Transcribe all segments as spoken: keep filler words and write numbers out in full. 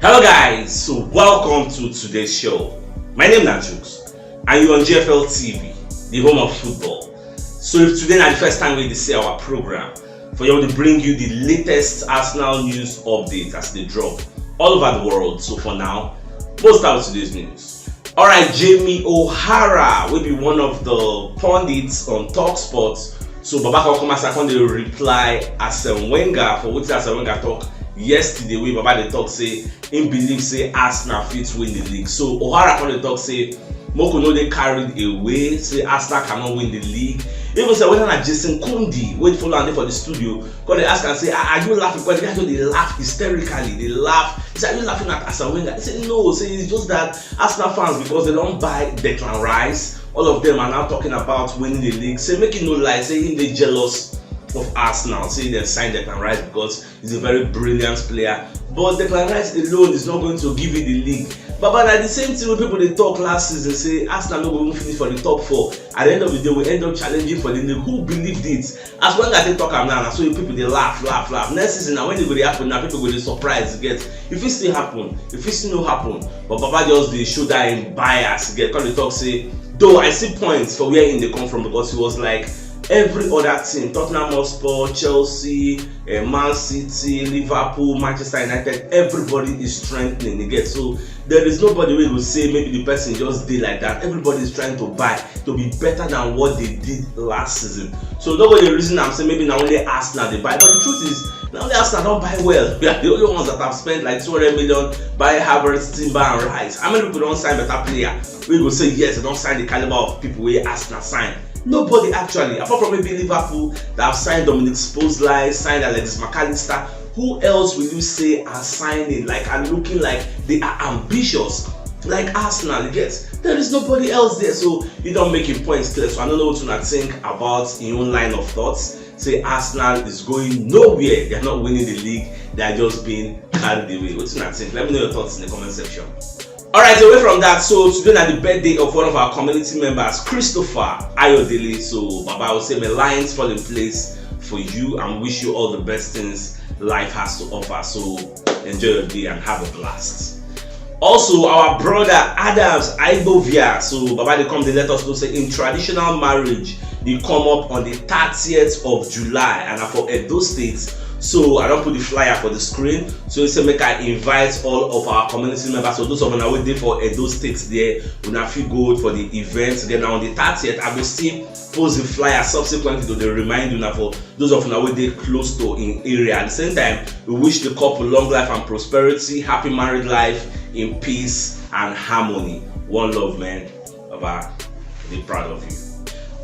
Hello guys, so welcome to today's show. My name na Jukes and you on G F L T V, the home of football. So if today na the first time wey you dey see our program, for here we dey bring you the latest Arsenal news updates as they drop all over the world. So for now, we'll start with today's news. Alright, Jamie O'Hara will be one of the pundits on Talk Sports. So Baba come come as I come dey reply Arsene Wenger for wetin Arsene Wenger talk yesterday wey Baba dey talk say im believe say Arsenal fit win the league. So O'Hara come dey talk say make we no dey carried away say Arsenal cannot win the league. Even say whether na Jason Kundi wey follow am dey for the studio come dey ask am say, "Ah, are you laughing?" Because the guy just dey laugh hysterically, dey laugh. He say, "Are you laughing at Arsene Wenger?" He say, "No," say it's just that Arsenal fans, because they don buy Declan Rice, all of them are now talking about winning the league. Say make e no lie, say im dey jealous of Arsenal, say dem sign Declan Rice because he's a very brilliant player. But Declan Rice alone is not going to give you the league. Baba, na the same thing wey people dey talk last season, say Arsenal no go even finish for the top four. At the end of the day, we end up challenging for the league. Who believed it? As Wenger take talk am now, na so people dey laugh, laugh, laugh. Next season, na when e go dey happen, na people go dey surprise, you get. E fit still happen, e fit still no happen. But Baba just dey show that im bias, you get. Come dey talk say, though I see points for where im dey come from, because he was like every other team, Tottenham Hotspur, Chelsea, eh, Man City, Liverpool, Manchester United, everybody is strengthening, you get. So there is nobody wey go say maybe the person just dey like that. Everybody is trying to buy to be better than what they did last season. So nobody reason am say maybe na only Arsenal dey buy, but the truth is na only Arsenal don buy well. We are the only ones that have spent like two hundred million buy Havertz, Timber and Rice. How many people don sign better player wey go say yes, they don sign the caliber of people wey Arsenal sign? Nobody actually, apart from maybe Liverpool that have signed Dominic Szoboszlai, signed Alexis Mac Allister. Who else will you say are signing, like, are looking like they are ambitious like Arsenal? You get, there is nobody else there. So you don make im points clear. So I don't know what una think about im own line of thoughts. Say Arsenal is going nowhere. They are not winning the league. They are just being carried away. What una think? Let me know your thoughts in the comment section. Alright, away from that, so today na the birthday of one of our community members, Christopher Ayodele. So Baba will say, "May lines fall in place for you and wish you all the best things life has to offer." So enjoy your day and have a blast. Also, our brother Adams Aibovia. So Baba dey come dey let us know say im traditional marriage dey come up on the thirtieth of July and na for Edo State. So I don put the flyer for the screen. So he say make I invite all of our community members. So those of una wey dey for Edo State there, una fit go for the event. Then on the thirtieth, I go still post the flyer subsequently to dey remind una for those of una wey dey close to im area. At the same time, we wish the couple long life and prosperity, happy married life in peace and harmony. One love, man. Baba, be proud of you.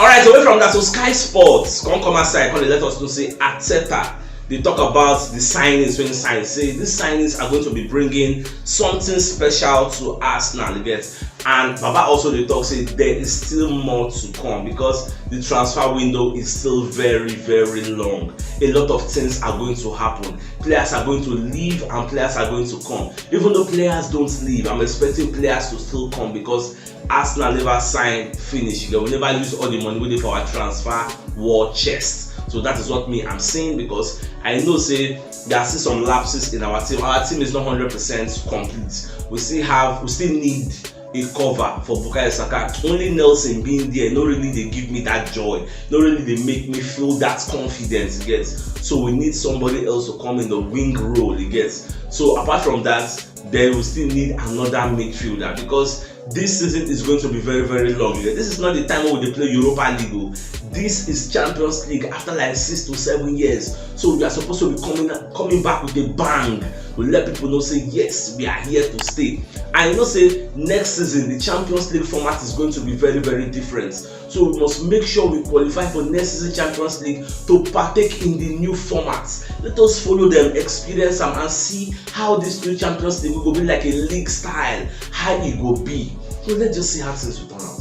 Alright, away from that, so Sky Sports come come outside, come dey let us know say Arteta dey talk about the signings wey he sign. Say these signings are going to be bringing something special to Arsenal, you get. And Baba also dey talk say there is still more to come because the transfer window is still very, very long. A lot of things are going to happen. Players are going to leave and players are going to come. Even though players don't leave, I'm expecting players to still come because Arsenal never sign finish. You get, we never use all the money wey dey for our transfer war chest. So that is what me I'm saying, because I know say there are still some lapses in our team. Our team is not hundred percent complete. We still have, we still need a cover for Bukayo Saka. Only Nelson being there no really dey give me that joy, no really dey make me feel that confidence, you get. So we need somebody else to come in the wing role, you get. So apart from that, then we still need another midfielder because this season is going to be very, very long. You get, this is not the time when we dey play Europa League o. This is Champions League after like six to seven years. So we are supposed to be coming, coming back with a bang. We let people know say yes, we are here to stay. And you know say next season the Champions League format is going to be very, very different. So we must make sure we qualify for next season Champions League to partake in the new format. Let us follow them, experience am, and see how this new Champions League go be, like a league style, how e go be. So let's just see how things will turn out.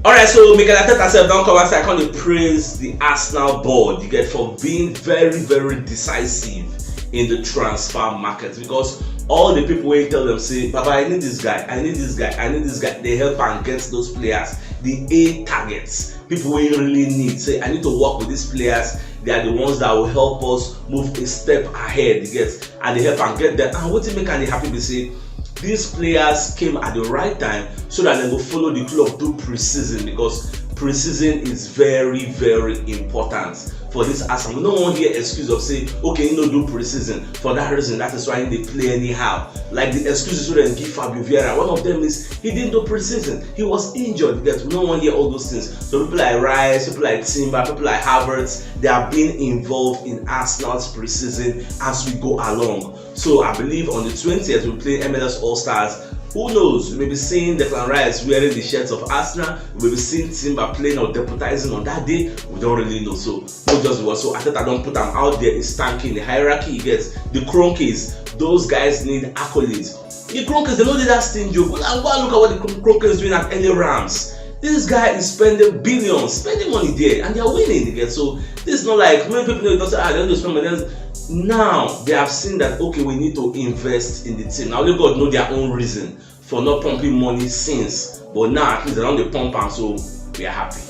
Alright, so Mikel Arteta sef don come outside, come dey praise the Arsenal board, you get, for being very, very decisive in the transfer market, because all the people wey tell them say, "Baba, I need this guy, I need this guy, I need this guy," they help and get those players, the A targets, people wey really need, say, "I need to work with these players They are the ones that will help us move a step ahead, you get, and they help and get them. And wetin make am dey happy be say these players came at the right time so that they go follow the club do pre-season, because pre-season is very, very important for this Arsenal. We no wan hear excuse of say, okay, he no do pre-season for that reason, that is why he dey play anyhow. Like the excuses wey dem give Fabio Vieira, one of them is he didn't do pre-season, he was injured. Yes, we no wan hear all those things. So people like Rice, people like Timber, people like Havertz, they are being involved in Arsenal's pre-season as we go along. So I believe on the twentieth we play M L S All Stars. Who knows? We may be seeing Declan Rice wearing the shirts of Arsenal. We may be seeing Timber playing or deputizing on that day. We don't really know. So no just what. So Arteta don put am out there. Is tanking the hierarchy. He gets the Kroenkes. Those guys need accolades. The Kroenkes, they no dey that stingy. Go and go and look at what the Kroenkes doing at L A Rams. This guy is spending billions, spending money there, and they are winning again. So this is not like many people know, say, ah, they don't spend money. Now they have seen that, okay, we need to invest in the team. Now only God know their own reason for not pumping money since, but now at least they don dey pump am, so we are happy.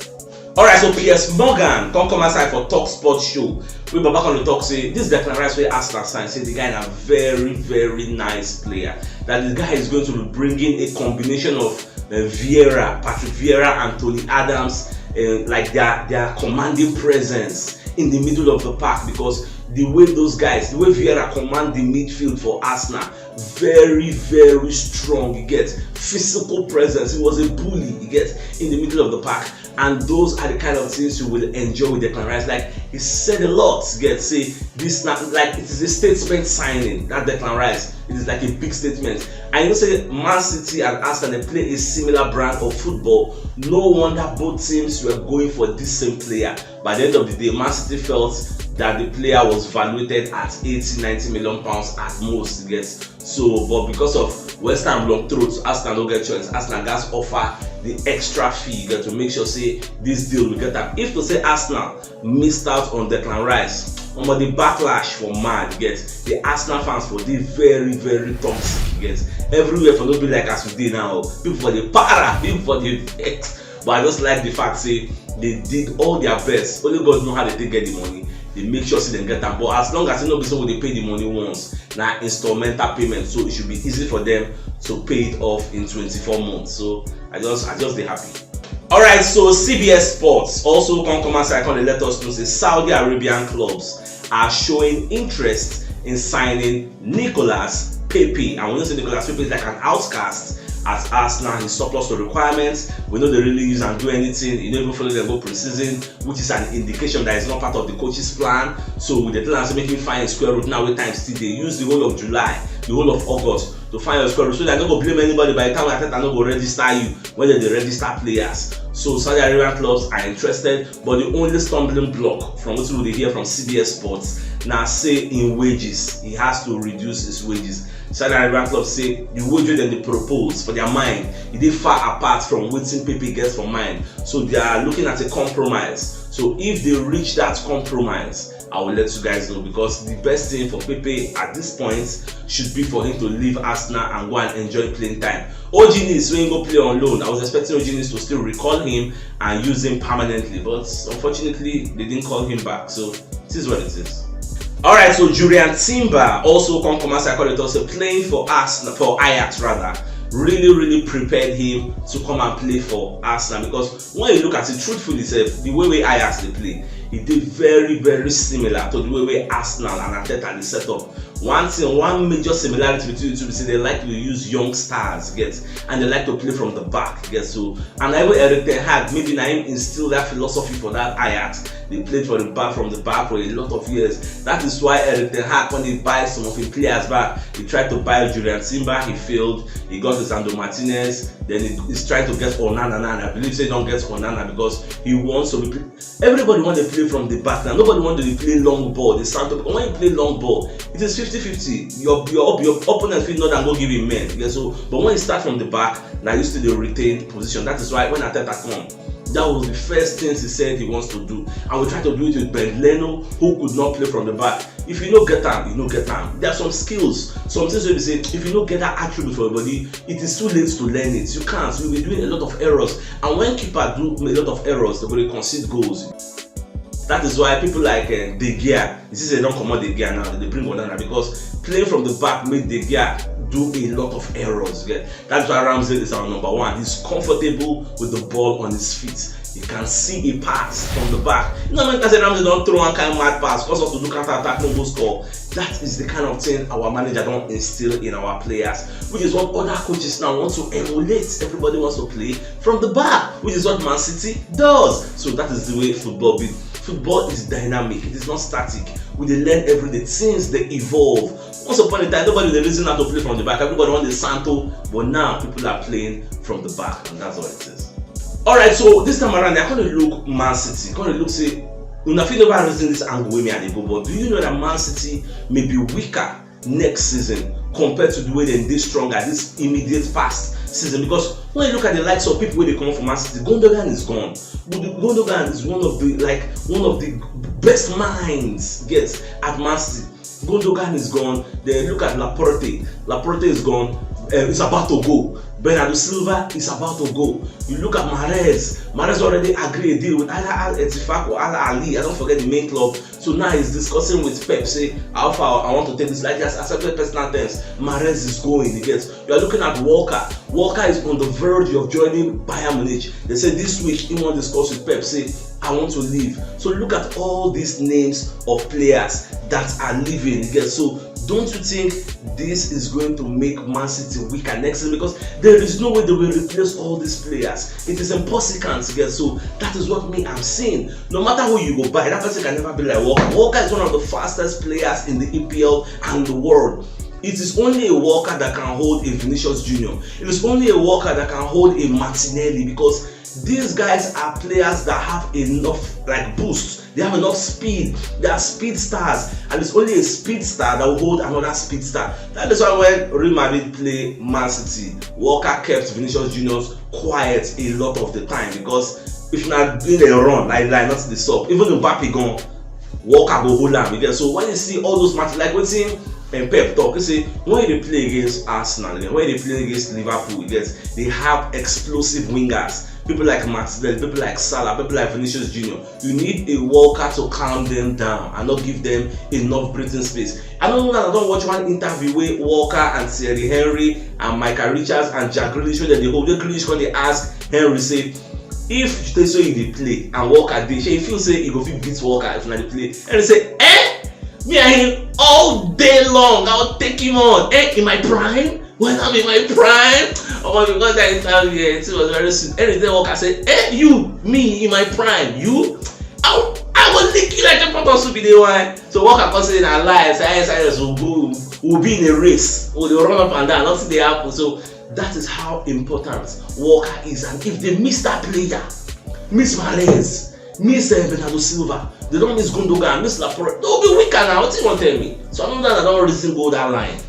Alright, so Piers Morgan come come outside for Talk Sports show. We Baba come dey talk say this Declan Rice wey Arsenal sign, say the guy na very, very nice player. That the guy is going to be bringing a combination of uh, Vieira, Patrick Vieira, and Tony Adams, uh, like their their commanding presence in the middle of the park, because the way those guys, the way Vieira command the midfield for Arsenal, very, very strong. He gets physical presence. He was a bully. He gets in the middle of the park. And those are the kind of things you will enjoy with Declan Rice. Like, he said a lot. Get say this not like it is a statement signing. That Declan Rice, it is like a big statement. And you know say Man City and Arsenal, they play a similar brand of football. No wonder both teams were going for this same player. By the end of the day, Man City felt that the player was valued at eighty, ninety million pounds at most. Yes. So, but because of West Ham long throats, Arsenal no get choice. Arsenal gats offer the extra fee, you get, to make sure say this deal we get am. If to say Arsenal missed out on Declan Rice, omo, the backlash for mad, get the Arsenal fans for dey very, very toxic, get everywhere for no be like as we dey now. People for the para, people for the vex. But I just like the fact say they did all their best. Only God know how they take get the money. They make sure say they get am. But as long as you know, so they pay the money once, na instrumental payment, so it should be easy for them to pay it off in twenty-four months. So I just, I just dey happy. Alright, so C B S Sports also come come outside, come dey let us know say Saudi Arabian clubs are showing interest in signing Nicolas Pepe. And we know say Nicolas Pepe is like an outcast at Arsenal. He surplus to requirements. We know they really use and do anything. You never follow them go pre-season, which is an indication that it's not part of the coach's plan. So we dey tell am say make him find a square root now. With time still dey, use the whole of July, the whole of August to find your square root, so that I no go blame anybody by the time Arteta no go register you when they dey register players. So Saudi Arabian clubs are interested, but the only stumbling block from what we dey hear from C B S Sports na say in wages, he has to reduce his wages. Saudi Arabian clubs say the wage wey dem dey propose for their mind, e dey far apart from wetin Pepe get for mind. So they are looking at a compromise. So if they reach that compromise, I will let you guys know, because the best thing for Pepe at this point should be for him to leave Arsenal and go and enjoy playing time. Ojinis, when he go play on loan, I was expecting Ojinis to still recall him and use him permanently, but unfortunately, they didn't call him back. So this is what it is. Alright, so Jurrien Timber also come come outside, come dey talk say playing for Arsenal, for Ajax rather, really, really prepared him to come and play for Arsenal, because when you look at it truthfully sef, the way wey Ajax dey play, e dey very, very similar to the way wey Arsenal and Arteta dey set up. One thing, one major similarity between the two be say they like to use young stars, get, and they like to play from the back, get. So, and even Erik ten Hag, maybe na him instill that philosophy for that Ajax. They played for the back, from the back for a lot of years. That is why Erik ten Hag, when he buy some of his players back, he tried to buy Jurrien Timber, he failed. He got Lisandro Martinez, then he, he's trying to get Onana now. And I believe say he don get Onana because he wants to be. Everybody want to play from the back now. Nobody want to play long ball. The Santo, when you play long ball, it is fifty fifty. Your your your opponent fit not and go give him men. Yeah, so, but when you start from the back, now you still dey retain position. That is why when Arteta come, that was the first thing he said he wants to do. And we try to do it with Ben Leno, who could not play from the back. If you no get am, you no get am. There are some skills, some things wey be say if you no get that attribute for your body, it is too late to learn it. You can't. You'll be doing a lot of errors. And when keeper do a lot of errors, they go dey concede goals. That is why people like uh, De Gea, you see, they don't come out De Gea now. They bring Onana because playing from the back made De Gea do a lot of errors. Yeah? That's why Ramsdale is our number one. He's comfortable with the ball on his feet. He can see a pass from the back. You know, when I say Ramsdale don't throw one kind of mad pass, cause us to do counter attack, no go score. That is the kind of thing our manager don't instill in our players, which is what other coaches now want to emulate. Everybody wants to play from the back, which is what Man City does. So that is the way football be. Football is dynamic. It is not static. We dey learn every day. Things dey evolve. Once upon a time, nobody dey reason how to play from the back. Everybody want the Santo, but now people are playing from the back, and that's what it is. All right, so this time around, I kind of look Man City. Kind of look say, una fit never reason this angle wey me I dey go, but do you know that Man City may be weaker next season compared to the way dem dey stronger this immediate past season? Because when you look at the likes of people wey dey comot for Man City, Gundogan is gone. Gundogan is one of the, like, one of the best minds get at Man City. Gundogan is gone. Then look at Laporte. Laporte is gone. Uh, it's about to go. Bernardo Silva is about to go. You look at Mahrez. Mahrez already agreed a deal with either Al Ettifaq or Al Ahly. I don't forget the main club. So now he's discussing with Pep, say, "How far I want to take this." Like, he has accepted personal terms. Mahrez is going. He gets. You are looking at Walker. Walker is on the verge of joining Bayern Munich. They say this week he want to discuss with Pep, say, "I want to leave." So look at all these names of players that are leaving. You get. So don't you think this is going to make Man City weaker next season? Because there is no way they will replace all these players. It is impossible to get. So that is what me I'm saying. No matter who you go buy, that person can never be like Walker. Walker is one of the fastest players in the E P L and the world. It is only a Walker that can hold a Vinicius Junior. It is only a Walker that can hold a Martinelli, because these guys are players that have enough, like, boost. They have enough speed. They are speedsters, and it's only a speedster that will hold another speedster. That is why when Real Madrid play Man City, Walker kept Vinicius Junior's quiet a lot of the time, because if not doing a run like, like, not the sub, even Mbappe gone, Walker go hold am again. So when you see all those matches, like wetin um, Pep talk, he say when you dey play against Arsenal, eh, when you dey play against Liverpool, yes, they have explosive wingers. People like Martinelli, people like Salah, people like Vinicius Junior. You need a Walker to calm them down and not give them enough breathing space. I don't know that I don't watch one interview where Walker and Thierry Henry and Michael Richards and Jack Grealish, where they hold the Grealish when they ask Henry, say, "If you say you dey play and Walker dey, shey you feel say you go fit beat Walker if una dey play?" And he say, "Eh? Me and him all day long. I'll take him on. Eh, in my prime? When I'm in my prime?" Oh my God, that interview, eh, it was very sweet. And then Walker said, "Eh, you, me in my prime, you? I, I will lick you like a pot of soup in the wine." So Walker come say na lie. Say S I S will go, will be in a race. We dey run up and down. Nothing dey happen. So that is how important Walker is. And if they miss that player, miss Mahrez, miss uh, Bernardo Silva, they don't miss Gundogan, miss Laporte, they will be weaker now. What you want to tell me? So I know that I don't reason go that line.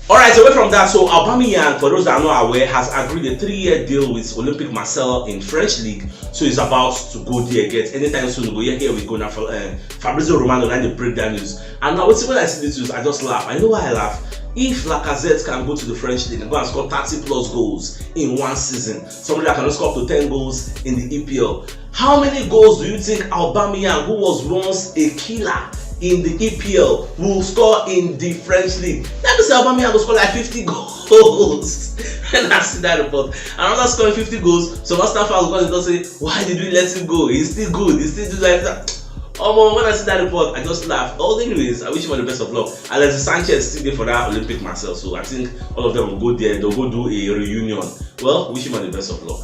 All right, away from that, so Aubameyang, for those that are not aware, has agreed a three-year deal with Olympique Marseille in French league. So he's about to go there. Get anytime soon, go here, here we go now. For uh, Fabrizio Romano, now they break down news. And now, see, when I see this news, I just laugh. I know why I laugh. If Lacazette can go to the French league and go and score thirty plus goals in one season, somebody that can score up to ten goals in the E P L, how many goals do you think Aubameyang, who was once a killer in the E P L, will score in the French league? Let me say Aubameyang will score like fifty goals. When I see that report, another scoring fifty goals, so Master Fans will come and say, "Why did we let him go? He's still good. He's still do like that." Omo, when I see that report, I just laugh. All anyways, I wish him all the best of luck. Alexis Sanchez still there for that Olympique Marseille, so I think all of them will go there. They'll go do a reunion. Well, wish him all the best of luck.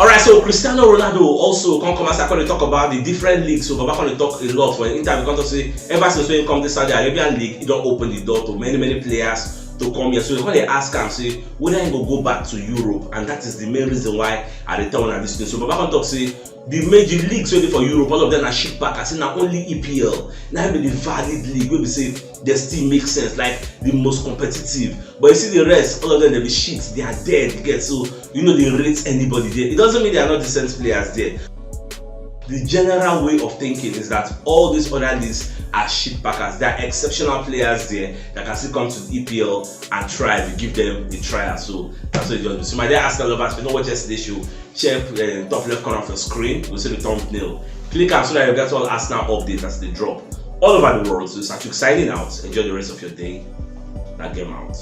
All right, so Cristiano Ronaldo also come come as I come dey talk about the different leagues. So Baba come dey talk a lot for him interview. Come talk say ever since when he come this Saudi Arabian league, he don open the door to many many players to come here. So they come dey ask am say whether he go go back to Europe, and that is the main reason why I dey tell una this thing. So Baba come talk say the major leagues wey dey for Europe, all of them na shit packers. Say na only E P L na be the valid league wey be say they still make sense, like the most competitive. But you see the rest, all of them, they be shit. They are dead. You get. So you know they rate anybody there. It doesn't mean they are not decent players there. The general way of thinking is that all these other leagues are shit packers. There are exceptional players there that can still come to the E P L and try if you give them a trial. So that's what it just be. So my dear Arsenal lovers, if you know what yesterday show, check the top left corner of your screen. We'll see the thumbnail. Click am so that you get all Arsenal updates as they drop all over the world. So Satuk signing out. Enjoy the rest of your day. That game out.